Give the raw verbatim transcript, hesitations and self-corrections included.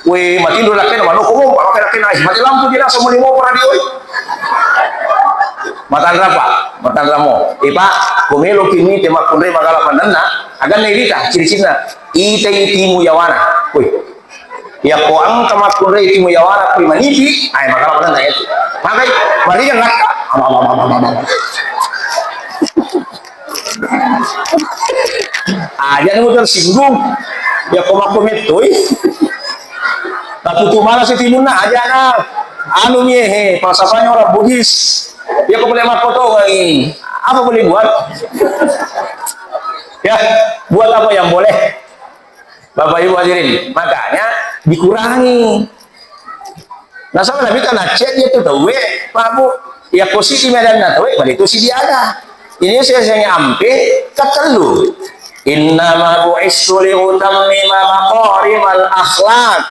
Weh, matinro lakkena, manoko mo, maka lakkena, eh, mate lampu di rasa muni mo para di, oi. Matanra, Pak, matanra mo. Eh, Pak, ko melo ki mite makkunrai magala manenna, aganna irita, ciri-cirina. Itai timu yawana. Weh. Yakko engka makkunrai timu yawana, kui manipi, ai magala manenna itu. Magai, mariga lakka. Aja kamu tersinggung. Ya, koma komettoi. Tapi tu mana si timunna aja na. Anu mi, he, falsafahnya orang Bugis. Ya, kau boleh makoto lagi. Apa boleh buat? Ya, buat apa yang boleh? Bapak Ibu hadirin, makanya dikurangi. Nasaba Nabitta nacciai tu tauwe, Pak Bu, yakko siddi mi adanna tauwe, pada itu siddi ada. Ini saya, saya ampe ketellu. Innama bu'istu li utammima makarimal akhlak.